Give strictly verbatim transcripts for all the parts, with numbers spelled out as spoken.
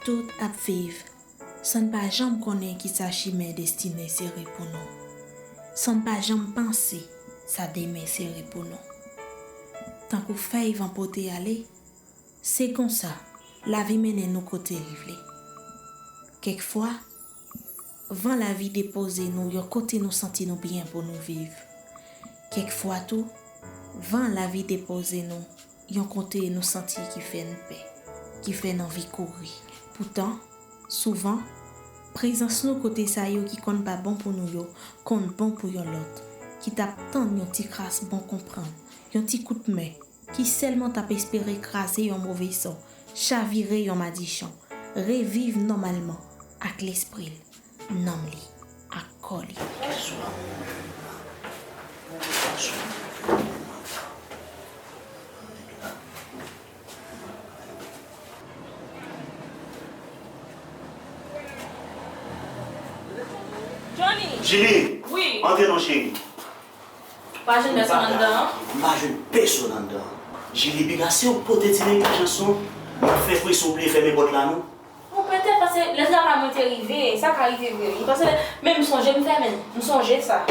Tout ap viv san n pa janm konnen kisa chimen destine sere pou nou, san n pa janm panse sa demen sere pou nou. Tankou fèy van pote ale, se konsa lavi mennen nou kote li vle. Kèk fwa, van lavi depoze nou yon kote nou santi nou byen pou nou viv. Kèk fwa tou, van lavi depoze nou yon kote nou santi ki fè n pè, ki fè n anvi kouri. Poutan, souvan, prezans nou kote sa yo ki konn pa bon pou nou yo konn bon pou yon lòt, ki t ap tann yon ti kras bon konprann, yon ti kout men, ki sèlman t ap espere kraze yon move sò, chavire yon madichon, reviv nòmalman ak lespri l, nanm li, ak kò li. Johnny! Julie! Wi! Antre non, cheri. Pa jwenn pèsonn anndan an? M pa jwenn pèsonn anndan an. Julie, piga, se ou k pote ti neglijans ou. M ap fè presyon, ou bliye fèmen pòt la, non? Bon, petèt paske lè travay mwen te rive, sa ka rive vre, wi. Paske menm m sonje m fèmen, m sonje sa.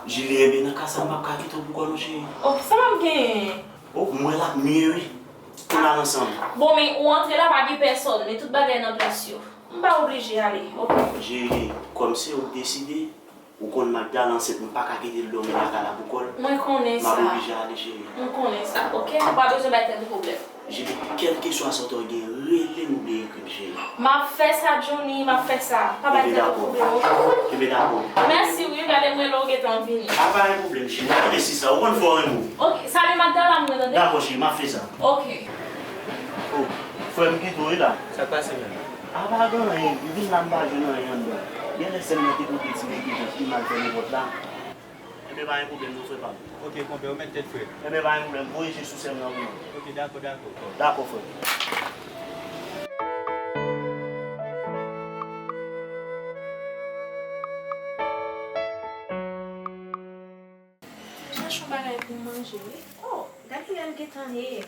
Julie, enben, nan ka sa, m p ap ka kite w pou kò w, non, cheri. Oh, sa m ap genyen? Oh, m wè l ap miye, wi. Pou n al ansanm. Bon, men ou antre la, pa gen pèsonn, men tout bagay nan plas yo. M pa oblije ale, oke? Julie, kòm se ou k deside, ou konn Magda ansent, m pa ka kite l dòmi lakay la pou kò l. Mwen konnen sa. M ap oblije ale, cheri. Mwen konnen sa, oke? Ou pa bezwen bay tèt ou pwoblèm. Julie, kèlkeswa sa w ta gen, rele m oubyen ekri m, cheri. M ap fè sa, Johnny, m ap fè sa. Pa bay tèt ou pwoblèm, oke? Enben dakò. Mèsi, wi, gade m rele w gentan vini. A, pa gen pwoblèm, cheri. Ou konnen si sa, ou konn fò renmen w. Oke, salye Magda la pou mwen, tande? Dakò, cheri, m ap fè sa. Oke. Oh, frè m kite w wi la. Sa k pase menm? A, pa gen anyen, m vin la m pa jwenn anyen anndan. Genlè sè m nan te pote ti neglijans li, m al fèmen pòt la. Enben pa gen pwoblèm non, frè pa m. Oke, konpè, ou mèt tèt, frè. Enben pa gen pwoblèm, voye je sou sè m nan pou mwen. Oke, dakò, dakò. Dakò, frè. Chache yon bagay pou m manje, wi. Oh, gade lè l gentan ye.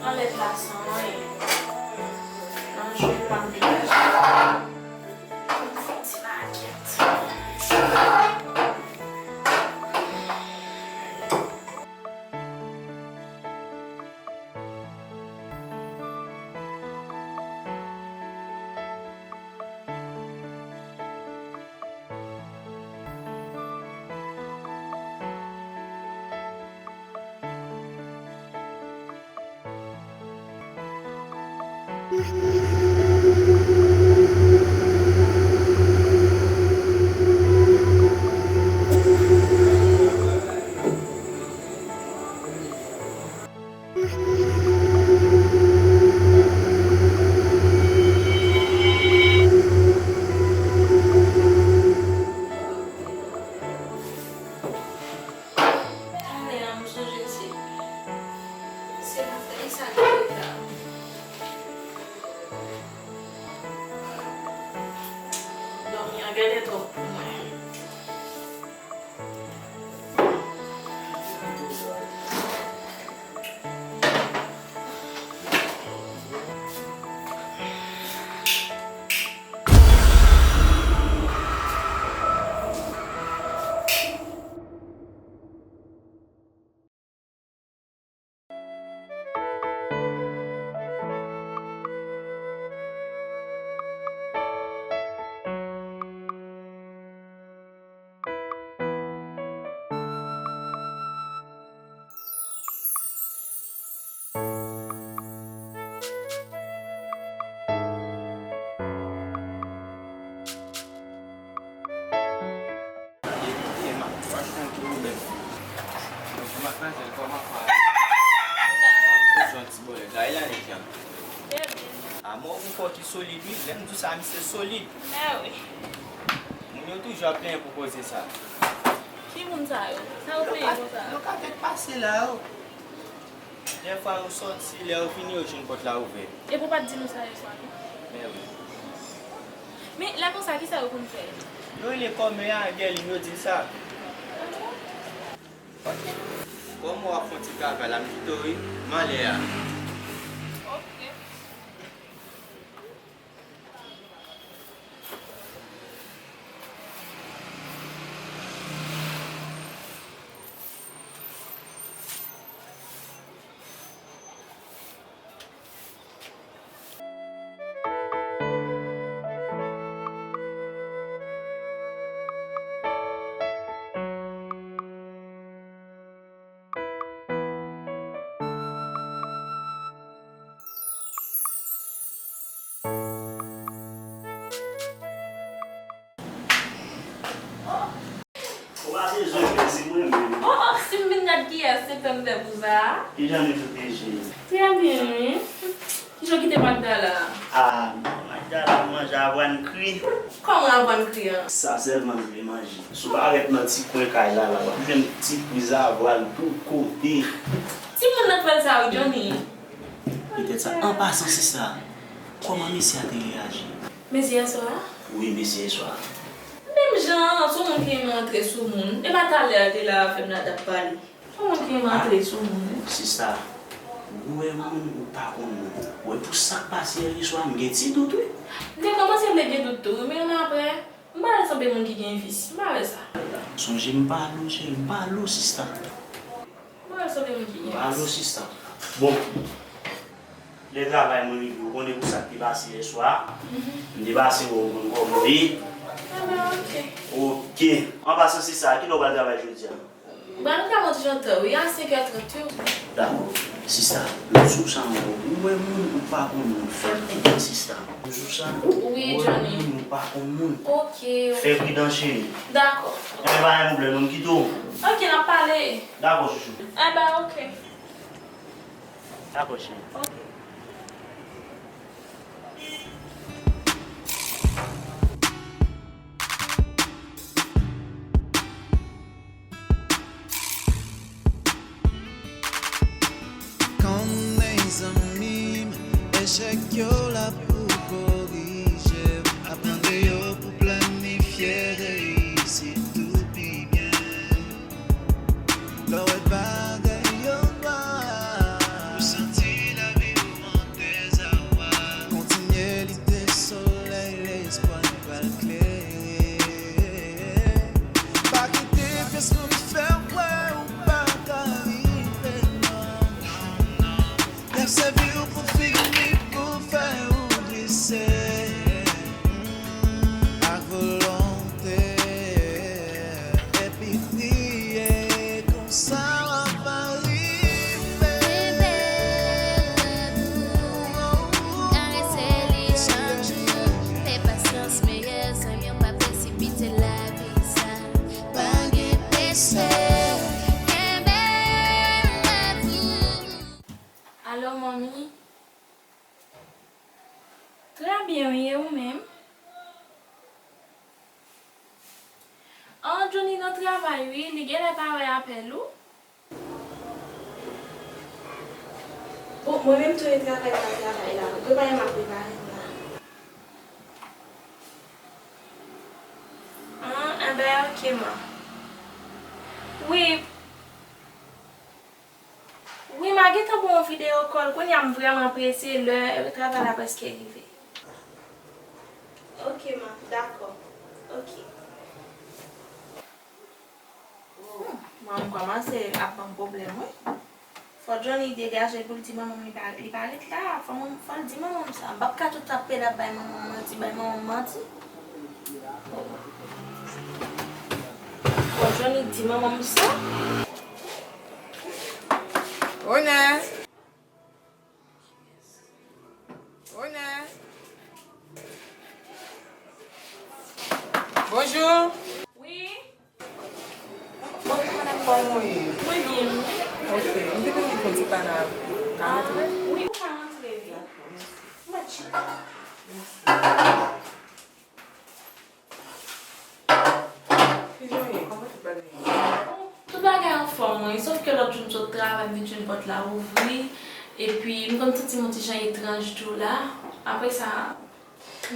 Anlè plas lan, wi. Nan jwe pa m byen. Ti makèt. Talè a m sonje se, se pou fèy sa ki te la. Dòmi an genlè twòp pou mwen. Evite, m ap fwache yon pwoblèm. Bonjou, madmwazèl, kòman w ye? Jan ti bòlè, gay la, nèg la. A, mò, ou kò ki solid, wi. Lè m di w sa, misye solid. Mèwi. Moun yo toujou ap plenyen pou koze sa. Ki moun sa yo? Sa yo plenyen konsa? Yo ka fèk pase la, yo. Dèfwa yo sòti, lè yo vini, yo jwenn pòt la ouvè. Epi w pa t di nou sa yèswa, non? Mèwi. Men, lè konsa, kisa yo konn fè? Yo rele kòmè a, Gèlin, yo di l sa. Kòm w ap fè yon ti travay la, m kite w wi, m ale a. Ok. Ou pa bezwen pè, se mwen menm. Oh, oh, si m vin gad kiyès se fè m fè pou sa a. Kijan nou joute je? Trè byen, wi. Kijan w kite Magdala? Ah, Magdala manje avwàn kri. Kòman avwàn kri an? Sa sèlman m vle manje. Si w parèt nan ti kwen kay la, la, w ap jwenn ti priz avwàn tout kote. Timoun nan t fè l sa wi, Johnny. Petèt sa. An pasan, sista, kòman mesye a te reyaji? Mesye yèswa a? Wi, mesye yèswa a. Menm jan an, se yon moun ki renmen antre sou moun. E pa talè a l te la avè m la t ap pale. Se yon moun ki renmen antre sou moun, wi. Sista, ou wè moun ou pa konn moun. Ou wè pou sa k pase yè swa, m gen ti dout, wi. M te kòmanse vle gen dout tou, wi, men apre, m pa wè l sanble moun ki gen vis. M pa wè sa. Sonje m pa lou, cheri, m pa lou, sista. M pa wè l sanble moun ki gen vis. M pa lou, sista. Bon. Lè travay mwen rive, ou konnen pou sa k te pase yè swa. Mhm. M te pase wè w konn kòman w ye. Ah ben, ok. Ok. An pasan, sista, kilè w pral travay jodi a? M pral travay yon ti jan tan, wi, a senk è trant, wi. Dakò. Sista, m sou sa ankò. Ou wè moun ou pa konn moun, fè m kontan, sista. M sou sa. Wi, ou wè Johnny. Moun ou pa konn moun. Ok, ok. Fè pridan, cheri. Dakò. Enben, pa gen pwoblèm, non, m kite w. Ok, n ap pale. Dakò, chouchou. Enben, ok. Dakò, cheri. Ok. Konnen zanmi m, echèk yo la pou korije m. Aprann de yo pou planifye reyisit ou pi byen. Lè w wè bagay yo nwa, ou santi lavi ou an dezawa. Kontinye lide solèy, lespwa pral klere. Pa kite pyès moun fè w kwè ou pa ka rive, non. Y ap sèvi w pou figi pou fè w glise. Ak volonte, epi priye, konsa w ap rive. Kenbe rèv ou, karese li chak jou. Fè pasyans meyè zanmi w, pa presipite lavi sa. Pa gen prese, kenbe rèv ou. Alo, manmi? Trè byen, wi, e ou menm? An, Johnny nan travay, wi, li genlè pa wè apèl ou. Bon, mwen menm tou e travay pa travay la. Prepare m ap prepare m la. An, enben, ok, ma. Wi. Wi, ma gentan ba w yon videyo call. Kounye a m vrèman prese, lè travay la prèske rive. Ok, ma. Dakò. Ok. Hmm, manman m kòmanse ap ban m pwoblèm, wi. Fò Johnny degaje l pou l di manman m li pa, li pa ret la. Fò manm-, fò l di manman m sa. M p ap ka tout ap pede ap bay manman m manti, bay manman m manti. Fò Johnny di manman m sa. Onè. Onè. Bonjou. Wi. Bonjou, madanm, kòman w ye? Mwen byen, wi. Ok, m te vin pou ti panal. Ka rantre? Wi, ou ka rantre, wi. Mèsi. Kijan w ye? Kòman tout bagay ye? Tout bagay anfòm, wi. Sòf ke lòt jou m sot travay, m vin jwenn pòt la ouvri. Epi, m konn santi m yon ti jan etranj tou la. Apre sa,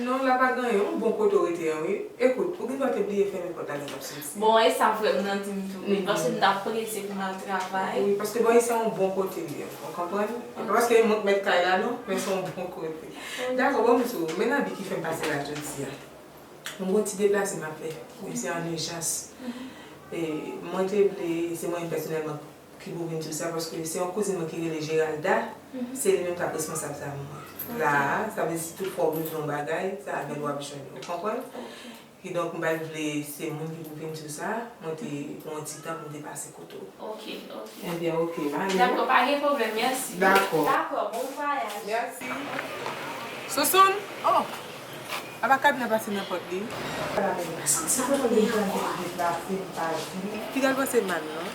Non, la pa gen anyen, yon bon kote w rete an, wi. Ekout, ou gendwa te bliye fèmen pòt la lè w t ap soti. Bon, e sa frè m nan di m tou, wi, paske m t ap prese pou m al travay. Wi, paske bon, se yon bon kote li ye, ou konprann? E pa paske e mwen k mèt kay la, non, men se yon bon kote. Dakò, bon, m di w, men nan bi ki fè m pase la jodi a. Mwen gon ti deplase m ap fè. Wi, se an ijans. E, mwen te vle, se mwen menm pèsonèlman ki pou vin di w sa, paske se yon kouzin mwen ki rele Geralda, se li menm k ap responsab sa pou mwen. La a, sa vle di si tout fwa w bezwen yon bagay, se avè l w ap jwenn li. Ou konprann? Kidonk, m pa t vle se moun ki pou vin di w sa, mwen te pran yon ti tan pou m te pase kote w. Ok, ok. Ebyen, ok, m ale. Dakò, pa gen pwoblèm, mèsi. Dakò. Dakò, bon vwayaj. Mèsi. Sonson, oh! Apa kad nan pase nan pòt li? Santi sa tande. Deplase, m pa di. Piga l panse mal, non?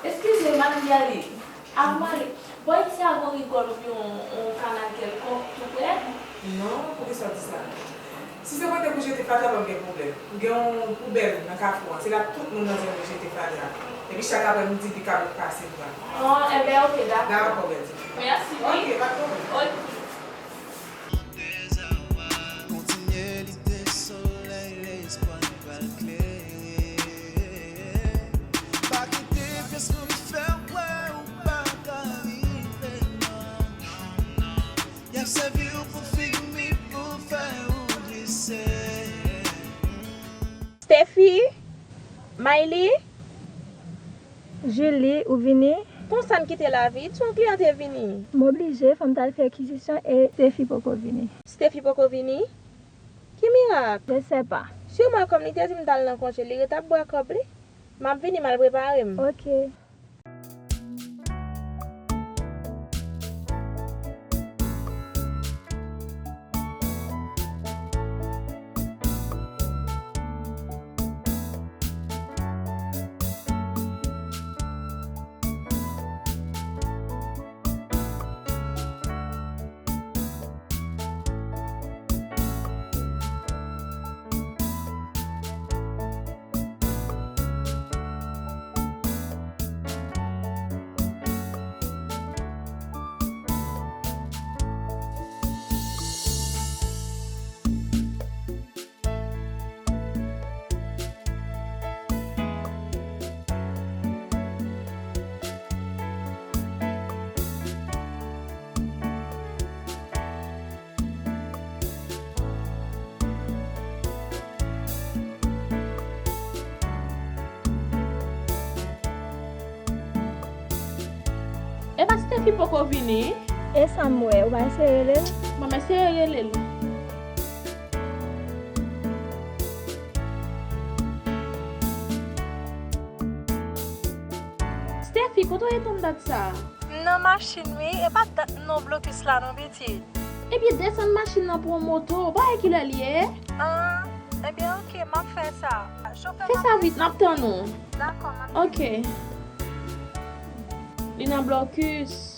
Eskize, madanm Gerline. Avan m ale, bò isit a gon rigòl oubyen yon, yon kanal kèlkonk tou prè? Non, poukisa w di sa? Si se kote pou jete fatra, pa p gen pwoblèm. M gen yon poubèl nan kafou an. Se la tout moun nan zòn yo jete fatra. Epi chak aprèmidi, pikap ap pase pran. Oh, enben, ok, dakò. Dakò, bèl ti fi. Mèsi, wi. Ok, pa t pwoblèm. Ok. Kontinye lide solèy, lespwa n pral klere. Pa kite pyès moun fè w kwè ou pa ka rive, non. Y ap sèvi w pou figi pou fè w glise. Steffi, Mayli. Julie, ou vini? Konsa n kite la vit, se yon kliyan te vini. M oblije, fò m t al fè rekizisyon e Steffi poko vini. Steffi poko vini? Ki mirak? Je sais pas. Siman kòm li te di m t al nan konje, li ret ap bwè kòb li. M ap vini, m al prepare m. Ok. Epa Steffi poko vini? E sa m wè, ou pa eseye rele l? Ban m eseye rele l. Steffi, kote w ye tann dat sa a? M nan machin wi, e pa dat m nan blokis la non pitit. Ebyen desann machin nan pran moto, w pa wè kilè l ye? Ah, ebyen ok, m ap fè sa. Chofè, fè sa vit, n ap tann ou. Dakò, m ap. Ok. Li nan blokis.